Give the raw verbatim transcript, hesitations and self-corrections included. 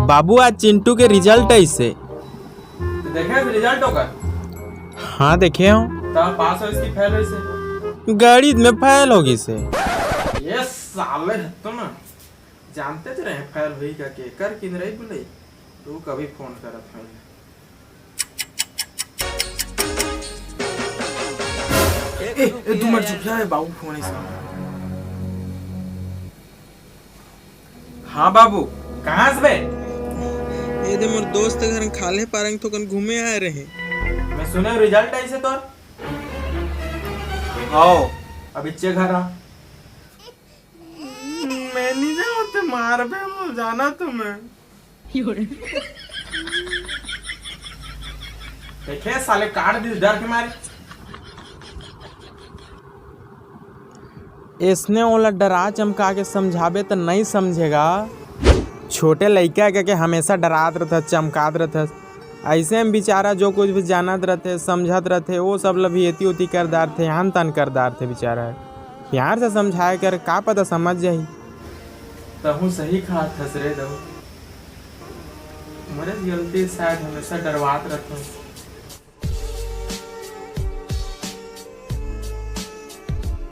बाबू, आज चिंटू के रिजल्ट अइसे। तो देखे रिजल्ट ओकर? हाँ, देखे हँव। त पास होइस कि फेल होइस? गणित में फेल हो गिस हे। ये साले हत्तो ना, जानते तो रहे फेल होही का के, कर किंदरई बुलई, तू कभी फोन करत हवे। ए, ए, तू मत चुप जा, ए, बाबू फोन है इसका। हाँ बाबू, कहाँ से बे? ए दे मोर दोस्त घर खाल्हे पारंग थोकन घूमे आए रहे। मैं सुने रिजल्ट अइसे तोर? आओ, अब इच्चे घर आ। मैं नहीं जाऊँ, ते मार बे, मैं जाना तो मैं। देखे साले काट दिस डर के मारे। अइसने ओला डरा चमका के समझाबे त नइ समझेगा। छोटे लइका के, के हमेशा डरात रथस, चमकात रथस। अइसे में बेचारा जो कुछ भी जानत रथे, समझत रथे, वो सब ल भी एती ओती कर डारथे, हान तान कर डारथे बेचारा। प्यार से समझाए कर, का पता समझ जाही। तहूँ सही कहत हस रे दऊ। मोरे गलती, शायद हमेशा डरवात रथों।